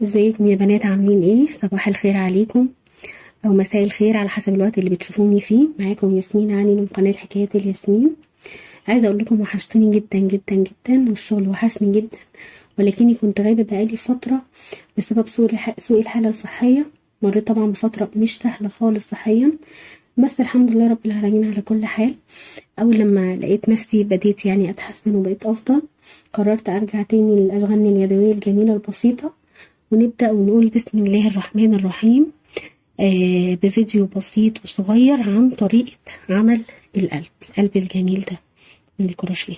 ازيكم يا بنات؟ عاملين ايه؟ صباح الخير عليكم او مساء الخير على حسب الوقت اللي بتشوفوني فيه. معاكم ياسمين علي من قناة حكايات الياسمين. عايزة اقول لكم وحشتوني جدا جدا جدا، والشغل وحشني جدا، ولكني كنت غايبة بقالي فترة بسبب سوء الحالة الصحية. مريت طبعا بفترة مش سهلة خالص صحيا، بس الحمد لله رب العالمين على كل حال. اول لما لقيت نفسي بديت اتحسن وبقيت افضل، قررت ارجع تاني للاشغال اليدوية الجميلة البسيطة، ونبدأ ونقول بسم الله الرحمن الرحيم بفيديو بسيط وصغير عن طريقة عمل القلب الجميل ده من الكروشيه.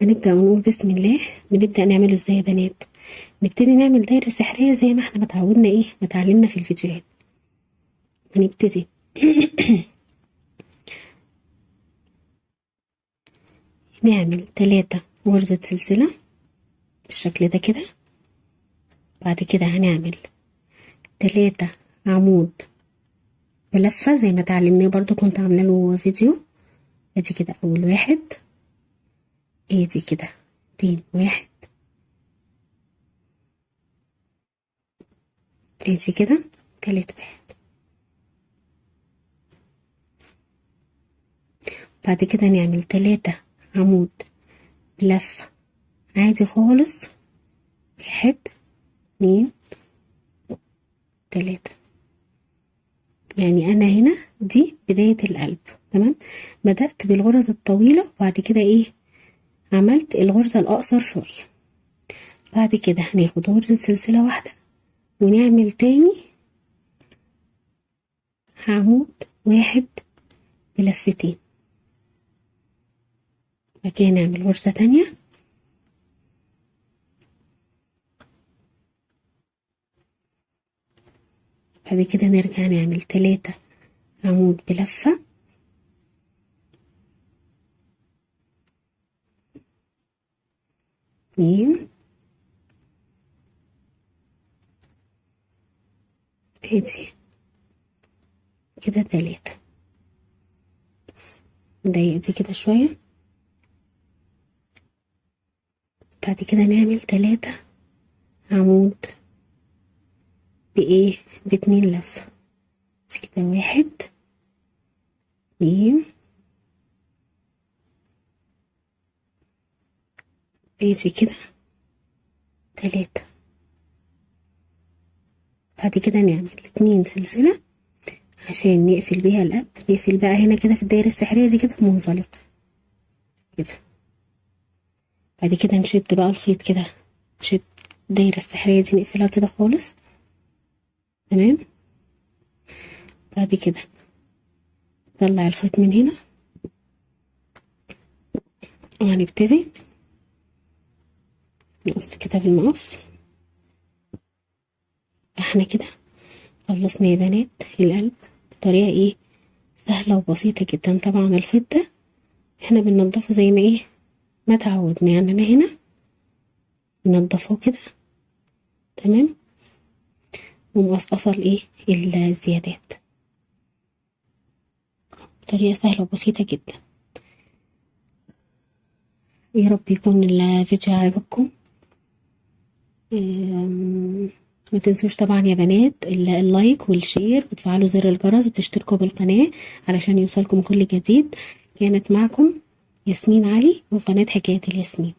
هنبدأ ونقول بسم الله. بنبدأ نعمله ازاي يا بنات؟ نبتدي نعمل دايرة سحرية زي ما احنا متعودنا، ما اتعلمنا في الفيديوهات. هنبتدي نعمل 3 غرزة سلسلة بالشكل ده كده. بعد كده هنعمل 3 عمود بلفة زي ما اتعلمناه برضو، كنت عامله له فيديو. ادي كده اول واحد، ادي كده تاني واحد، ادي كده تالت واحد. بعد كده نعمل 3 عمود بلفة عادي خالص، 1 2 3. يعني انا هنا دي بداية القلب، تمام؟ بدأت بالغرز الطويلة وبعد كده عملت الغرزة الاقصر شوية. بعد كده هناخد غرزة سلسلة واحدة ونعمل تاني عمود واحد بلفتين. بعد كده نعمل غرزة تانية، بعد كده نرجع نعمل 3 عمود بلفة، 2، ادي كده 3. نضيق دي كده شوية. بعد كده نعمل 3 عمود بإيه؟ باتنين لفة. بس كده 1 2، ادي كده 3. بعد كده نعمل 2 سلسلة عشان نقفل بيها القلب. نقفل بقى هنا كده في الدايرة السحرية دي كده منزلقة كده. بعد كده نشد بقى الخيط كده، نشد الدايرة السحرية دي نقفلها كده خالص، تمام؟ بعد كده نطلع الخيط من هنا وهنبتدي نقص كده بالمقص. احنا كده خلصنا يا بنات القلب بطريقة سهلة وبسيطة جدا. طبعا الخيط ده احنا بننضفه زي ما ما تعودنا، انا هنا بنضفه كده، تمام؟ ومقصقصة الزيادات بطريقة سهلة وبسيطة جدا. يا رب يكون الفيديو عجبكم. ما تنسوش طبعا يا بنات ال like وال share وتفعلوا زر الجرس وتشتركوا بالقناة علشان يوصلكم كل جديد. كانت معكم ياسمين علي من قناة حكاية الياسمين.